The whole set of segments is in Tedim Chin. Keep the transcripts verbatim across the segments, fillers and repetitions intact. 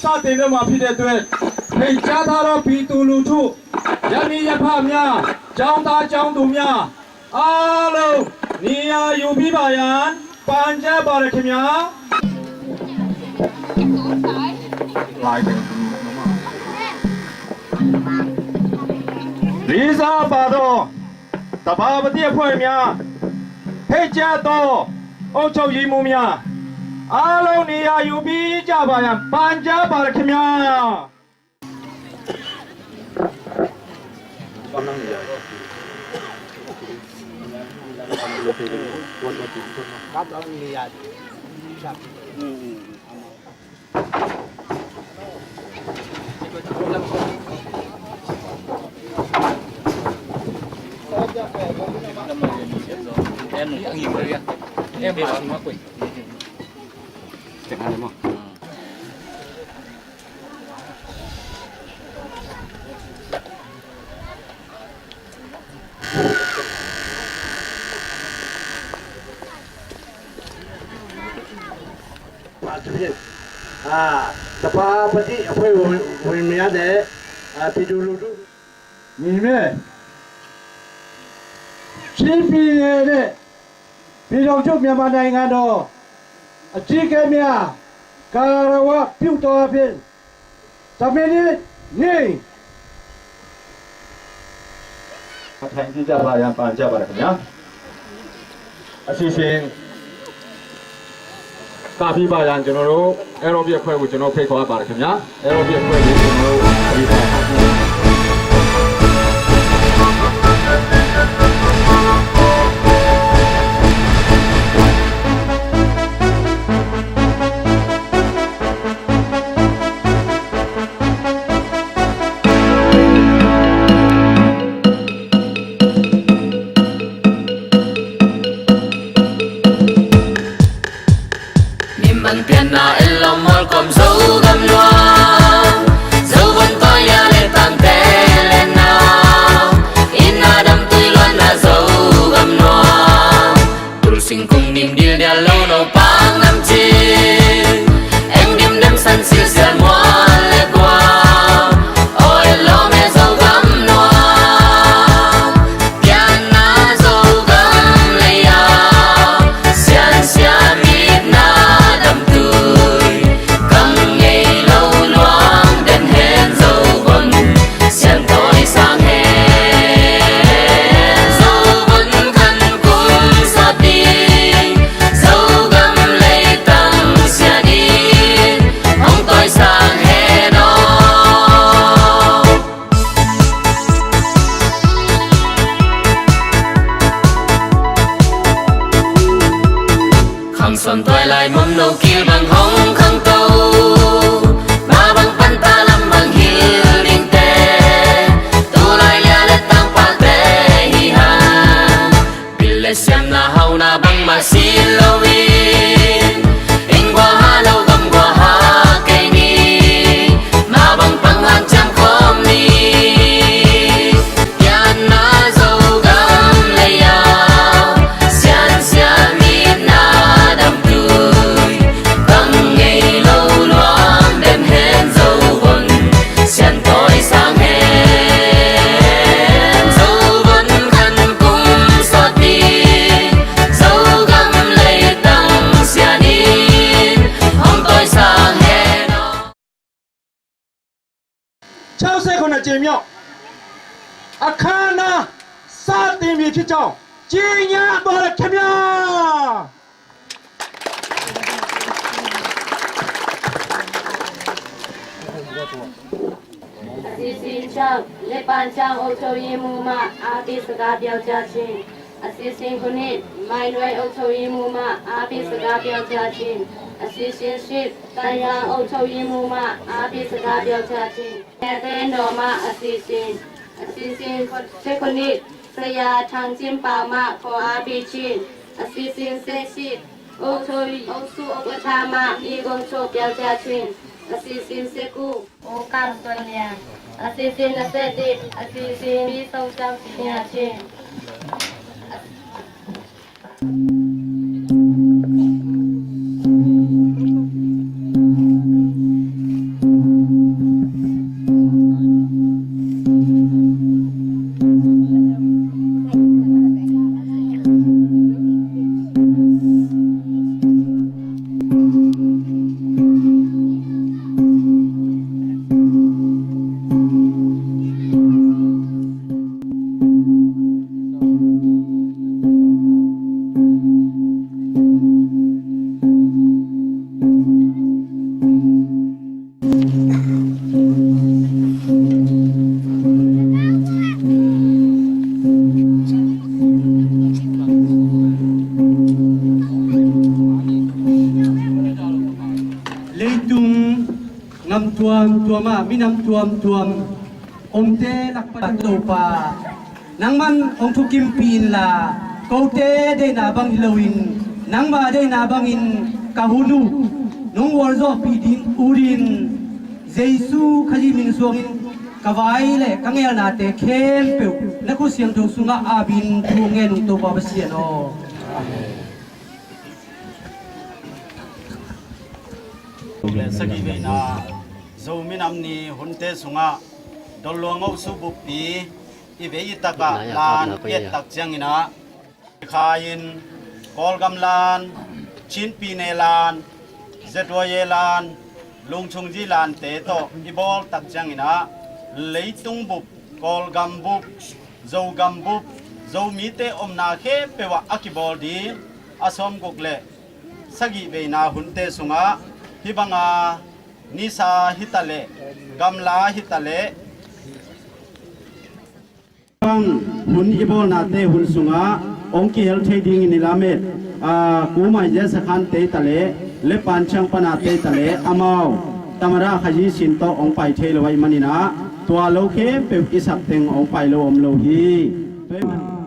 စတင်တော့မှာဖြစ်တဲ့အတွက် ဖိတ်ကြားထားသော ပြည်သူလူထု ရပ်မိရပ်ဖများ ကျောင်းသားကျောင်းသူများ အားလုံး နေရာယူပြီးပါရန် ပန်ကြားပါတယ်ခင်ဗျာ။ လေးစားပါသော သဘာပတိအဖွဲ့များ ဖိတ်ကြားသော အုပ်ချုပ်ရေးမှူးများ အားလုံး နေရာယူပြီးကြပါရန် ပန်ကြားပါတယ်ခင်ဗျာ။ ပါသဖြင့် အာ သဘာပတိအဖွဲ့ဝင် ဝင်များနဲ့ အာ ပြည်သူလူထု ညီနဲ့ ချင်းပြည်နယ်နဲ့ ပြည်ထောင်စုမြန်မာနိုင်ငံတော် အကြီးအကဲများ ဂါရဝပြုသောအားဖြင့် တစ်မိနစ် နေ ထိုင်ကြပါရန် ပန်ကြားပါတယ်ခင်ဗျာ။ အစီအစဉ် စပြီးပါရန် ကျွန်တော်တို့ အဲရောဘီအဖွဲ့ကို ကျွန်တော်ဖိတ်ခေါ်အပ်ပါတယ်ခင်ဗျာ။ အဲရောဘီအဖွဲ့ကို ကျွန်တော်တို့ ဖိတ်ခေါ်အပ်ပါတယ်။ Niman pianna en lo mual kom Zogam luang, Zovon toiya le tangte le nau, inn a dam tui luanna Zogam luang. Tul singkung nim dil dial lo no pang nam cing, eng dim dem san sil sial mual le guam. Oi lo me Zogam luang, pianna Zogam lei a, siansia mitna damtui. Kang ngei lo luang den hen Zovon, siantawi sang hen. Zovon khan kum sawt ding, Zogam leitang sian in, hong tawi sang hen aw. Khang son tuai lai mom no kil bang hong khang to, ma bang pan ta lam bang hil ding te, tu lai lia le tang pa te hi hang. Bil le siam na hau na bang ma si lo in, ing gua ha lo gam gua ha kei ni, ma bang pang han cham khom ni. Pianna Zogam lei a, siansia mitna damtui. Kang ngei lo luang den hen Zovon, siantawi sang hen. Zovon khan kum sawt ding, Zogam leitang sian in, hong tawi sang hen aw. ခြောက်ဆယ့်ခုနစ်ကြိမ်မြောက် အခမ်းအနား စတင်ပြီဖြစ်ကြောင်း ကြေညာပါတယ်ခင်ဗျာ။ အစီအစဉ်ကြောင့် လက်ပံကျောင်းအုပ်ချုပ်ရေးမှူးမှ အားပေးစကားပြောကြားခြင်း၊ အစီအစဉ်ခုနစ် မိုင်းလွဲအုပ်ချုပ်ရေးမှူးမှ အားပေးစကားပြောကြားခြင်း၊ အစီအစဉ်ရှစ် တန်ရာအုပ်ချုပ်ရေးမှူးမှ အားပေးစကားပြောကြားခြင်း၊ အသင်းတော်မှ အစီအစဉ်၊ အစီအစဉ်ဆယ့်ခုနစ် ဆရာထောင်ကျင်းပမှ ခေါ်အားပေးခြင်း၊ အစီအစဉ်ဆယ့်ရှစ် အုပ်ချုပ်ရေးအုပ်စုဥက္ကဋ္ဌမှ မိန့်ခွန်းပြောကြားခြင်း၊ အစီအစဉ်ဆယ့်ကိုး အိုကမ်သွန်လျာ အစီအစဉ်နှစ်ဆယ့်တစ် အစီအစဉ်ပြီးဆုံးကြောင်းကြေညာခြင်း။ Tuamtuam ah minam tuamtuam omte lakpan Topa, nangman hong thukimpih inla, kote deihna bang hi loin nangma deihna bangin ka hun uh nong gualzawhpih ding utin, Jesu Khazih min suangin ka vai le ka ngelnate khempeuh na khut siangtho sungah apin thu ngen ung Topa Pasian aw. Amen. Tuk le sagih veina Zo minam ni hunte sungah Dolluang Osu buppi i vei i takah lan i et tak cianginah, Kha in Kawlgam lan, Chin Pyine lan, Z Y A lan, Lungchungji lante tawh i bawl tak cianginah, leitung bup, Kawlgam bup, Zogam bup, Zomite omna khempeuh ah a kibawl ding a sawmguk le sagih veina hunte sungah hih banga nisa hitaleh, gamla hitaleh, bang hun i bawlnate hun sungah hong kihel thei dingin i lamet, aa, Kumai Jesakhan tei taleh, Lepanchang pana tei taleh, amau Tamada Khazih sin tawh hong pai thei lo ahih maninah, tua lo khempeuh i sak teng hong pai lo om lo hi.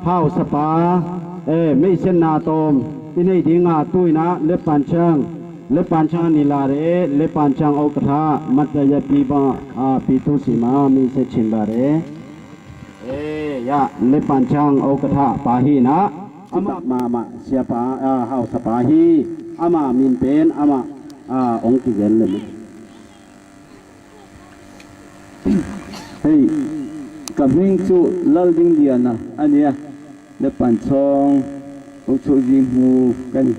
Hausapa, eh, meihsetna tawm i nei dinga tuinah Lepanchang, Lepanchang a nila re, Lepanchang okatha, mataya pi ba, a, pi tu sima, meihset chin ba re. Eh, ya, Lepanchang okatha pa hi na. Amah mahmah siapa, ah, hausapa hi. Amah min pen, amah, ah, hong kigen le. Hei, ka hming cu Lal Ding Lian a, a nia. Lepanchang, Ukchuh Zi Hmu, kan.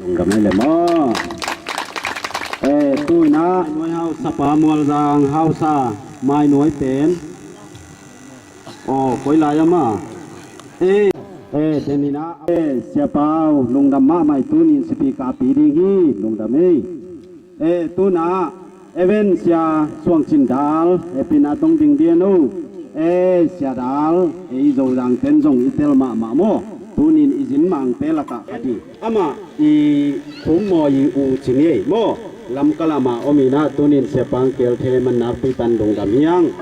Lungdam hi le maw. Eh, tuinah Mainuai hausapa Mualzang hausa Mainuai pen. Aw, koi lai ama. Eh, eh, teninah. Eh, siapau, lungdam mahmah i tunin sipi kapi ding hi, lungdam hi. Eh, tunah, Evan sia suangcin dal, eh, pina tong ding dian uh. Eh, sia dal, eh, i Zozang ten zong i tel mahmah maw. Tunin i zin mangte lakah khat hi. Amah i khukmawi i u cing ei maw. Lamkal amah om inah tunin siapang kial the man nakpi pan lungdam hiang.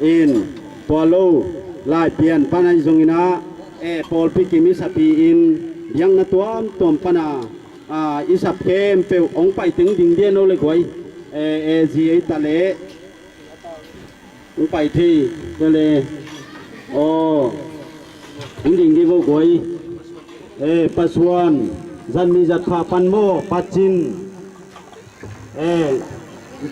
In tua lo Laipian pan ahi zonginah, eh, pawlpi kim i sapi in biakna tuamtuam pana, ah, i sap khempeuh hong pai teng ding dia no le guai. Eh, eh, zi ei ta leh. Hong pai thei ta leh. Aw. Hong ding di vo guai. Eh, pasuan. Zan mi zat pha pan maw. Pacin. Eh,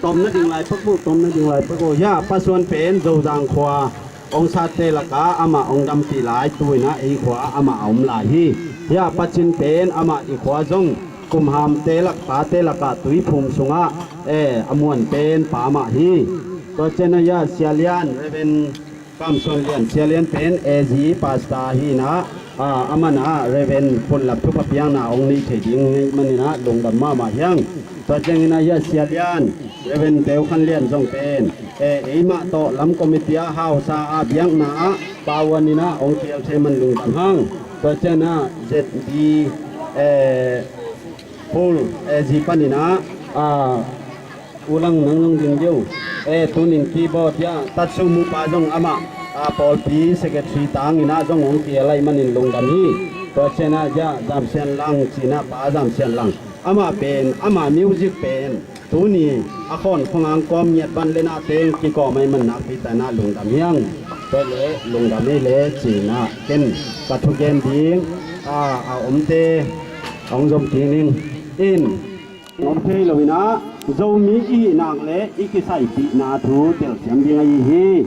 tom na ding lai pak bu, tom na ding lai pak bu. Ya, pasuan pen Zozang khua. Hong sate laka amah hong dampi lai tuina ei khua amah a om lai hi. Ya, pacin pen amah i khua zong kumham te lak, ta te laka tuiphum sunga, eh, a muan pen pa amah hi. Tua ciana ya, Sia Lian, Reverend Kam Suan Lian, Sia Lian pen A G Pastor hi na, ah, amana Reverend Phun Lap thupha piakna hong nei thei ding hi manina lungdam mahmah hiang. Tua ciangina ya Sia Lian, Reverend Teu Khan Lian zong pen, eh, eimah tawh lam committee ah hausa ah biakna ah pawan ina hong kial thei man lungdam hang. Tua ciangina Z B, eh, Phul, eh, zi panina, ah, Ulang nang nung ding diu. Eh, tunin keyboard ya, Tatsu Mupa zong amah, a, pawlpi secretary tangina zong hong kial lai manin lungdam hi. Tua ciana ya, Zam Sian Lang, cina pa Zam Sian Lang. Amah pen, amah music pen. Tuni, a khawn khuangang kawm ngiat ban le na teng kikawm ai man nakpi tana lungdam hiang. Tua le, lungdam ei le, cina, ken, ka thugen ding, a, a omte, hong zom ding ning. In, Om thei lo inah, Zomi i hihnak le i kisaihpihna thu telsiam ding ahi hi.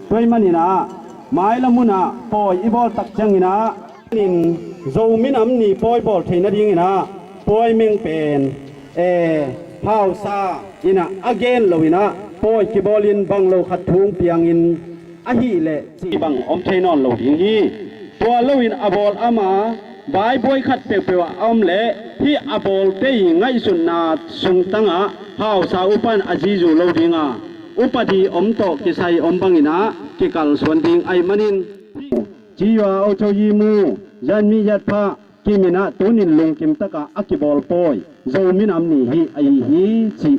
Tua ahih maninah, mailam hunah pawi i bawl tak cianginah, in Zomi nam ni pawi bawl theih nadinginah, pawi meng pen, eh, hausa inah a gen lo inah, pawi kibawlin bang lo khat thu hong piangin, ahih leh cih bang om thei nawn lo ding hi. Tua loin a bawl ama vaibuai khat peuhpeuh ah a om leh hih a bawlte i ngaihsutna sungtangah hausa upan a zizu lo dinga, upadi om tawh kisai om banginah kikalsuan ding ahih manin, Ciwa Ocho Yimu, Zanmi Yatpha, kiminah tunin lungkim takah a kibawl pawi Zomi nam ni hi ahi hi cih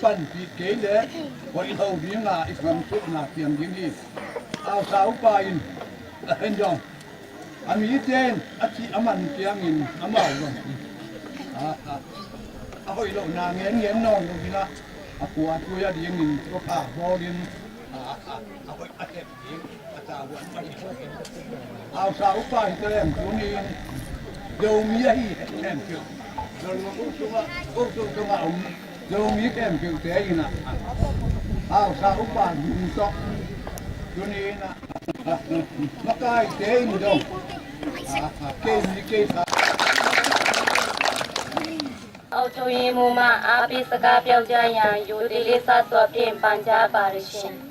panpih kei leh hoih lo dinga i khamsukna piang ding hi. Hausa upa in a hen zong a mite in a cih a man ciangin amau zong a, a, a hoih lohna ngen ngen nawn lo dinga a kua tui a dingin tua pha bawlin a, a, a hoih a tep ding a tavuan mah hi. Hausa upa hi ta leng tuni-in Zomi ahi khempeuh, Zomi ko sungah, ko sung sungah om Zomi khempeuhte in a, Hausa upa min tawh tuni-in a, makaite in dong a, a, kei mi kei sa. အောက်ချုပ်ရေးမှူးမှ အားပေးစကားပြောကြားရန် ယူတီလီစာသွပ်ဖြင့် ပန်ကြားပါရရှင်။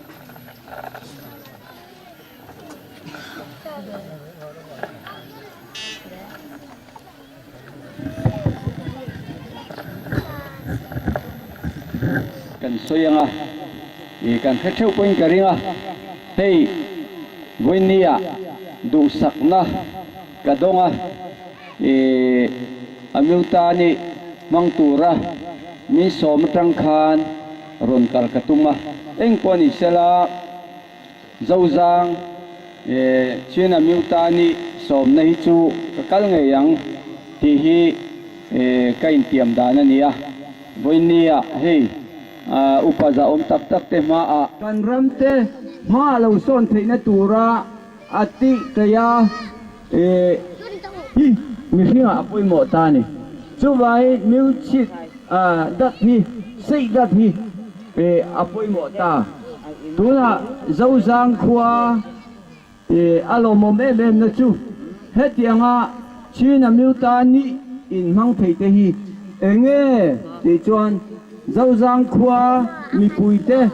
Kan soi ang a, i kan kha theuh pawhin ka ring a, hei, voi ni-ah duhsakna ka dong a, i, a miuta nih hmang tura min sawm a tang khan ron kal ka tum a, eng pawh ni sela, Zozang, eh, Chin a miuta nih sawmna hi cu ka kal ngei ang ti hi, eh, ka intiam dan a ni a. Voi ni-ah hei, Aa, upa za om taktakte hmaah kan ramte hmaah lo sawn theihna tura a tih kei a, eh, hi mihringah a poimawh ta ni. Cuvai Myo Chit, aa, dat hi, Seih dat hi, eh, a poimawh ta. Tunah Zozang khua, eh, a lawmawm ememna cu hetiangah Chin a Myo ta nih in hmang theite hi. Enge ti cuan Zozang khua mipuite,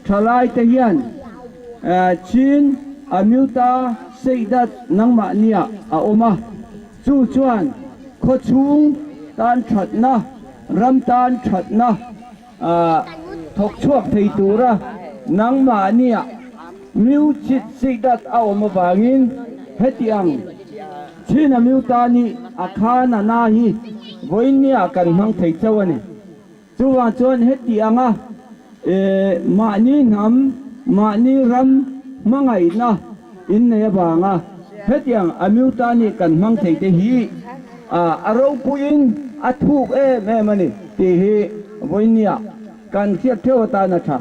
ṭhalaite hian, eh, Chin a Myo ta Seih dat nangmah nih ah a om a. Cu cuan khuachung tan ṭhatna, ram tan ṭhatna, aa, thokchhuak thei tura nangmah nih ah Myo Chit Seih dat a om avangin hetiang Chin a Myo ta nih a khan a na hi voi nih ah kan hmang thei co a ni. Cuvang cuan hetiangah, eh, mahni hnam, mahni ram hmangaihna in nei avanga hetiang a Myo ta nih kan hmang theite hi, aa, a ropuiin a thuk emem a ni ti hi voi nih ah kan hriat ṭheuh a ta na ṭha.